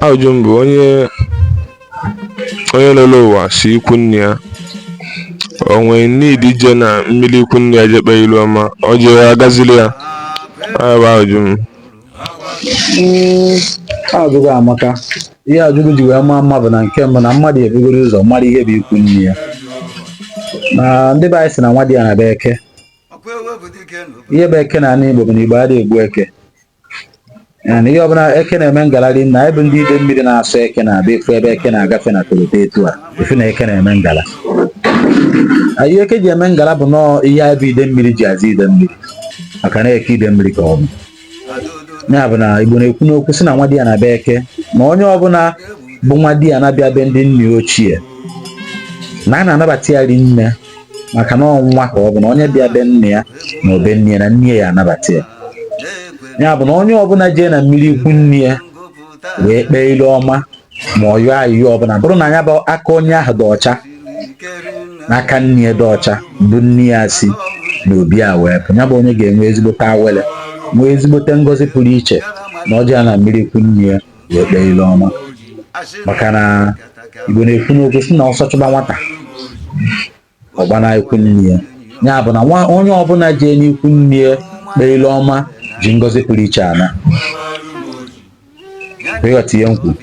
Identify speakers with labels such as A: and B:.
A: Ajụjụ m bụ onye onye lọrọ ụwa si ikwu nne ya, o nwere need ije na mmiri ikwu nne ya je kpee ilu ọma, ọ jee agazili ya? Ọ bụ ajụjụ m.
B: Ajụjụ amaka. Ihe ajụjụ ji wee maa mma bụ na nke mbụ, na mmadụ ebugoro ụzọ mara ihe bụ ikwu nne ya. Na ndị be anyị sị na nwa di ya na-abịa eke. Ihe bụ eke na ala Igbo bụ na Igbo adịghị egbu eke ya, na ihe ọbụla eke na-eme ngalari na ebe ndị ide mmiri na-asọ eke na-abịa efu ebe eke na-agafe na toroto etu a efu na eke na-eme ngala. Ihe eke ji eme ngala bụ nọọ ihe abụ ide mmiri ji aza ide mmiri, maka na eke ide mmiri ka ọ bụ. Ya bụ na Igbo na-ekwu n'okwu sị na nwa di ya na-abịa eke, na onye ọbụla bụ nwa di ya na-abịa be ndị nne ochie na a na-anabata ya rinne, maka na ọ nwa ka ọ bụ, na onye bịa be nne ya na obe nne ya na nne ya anabata ya. Ya bụ na onye ọbụla jee na mmiri ikwu nne ya wee kpee ilu ọma ma ọ yọọ ayịyọ ọbụla, bụrụ na ya bụ aka onye ahụ dị ọcha, n'aka nne ya dị ọcha, bụ nne ya si na obi a wee pụ, ya bụ onye ga-enwe ezigbote awele, nwee ezigbote ngọzi pụrụ iche na ọ jee na mmiri ikwu nne ya wee kpee ilu ọma. Maka na Igbo na-ekwu n'okwu sị na ọsọ chụba nwata, ọ gbana ikwu nne ya. Ya bụ na nwa onye ọbụla jee n'ikwu nne ya kpee ilu ọma ji ngọzi pụrụ iche ana. Ịghọta ihe m kwuru?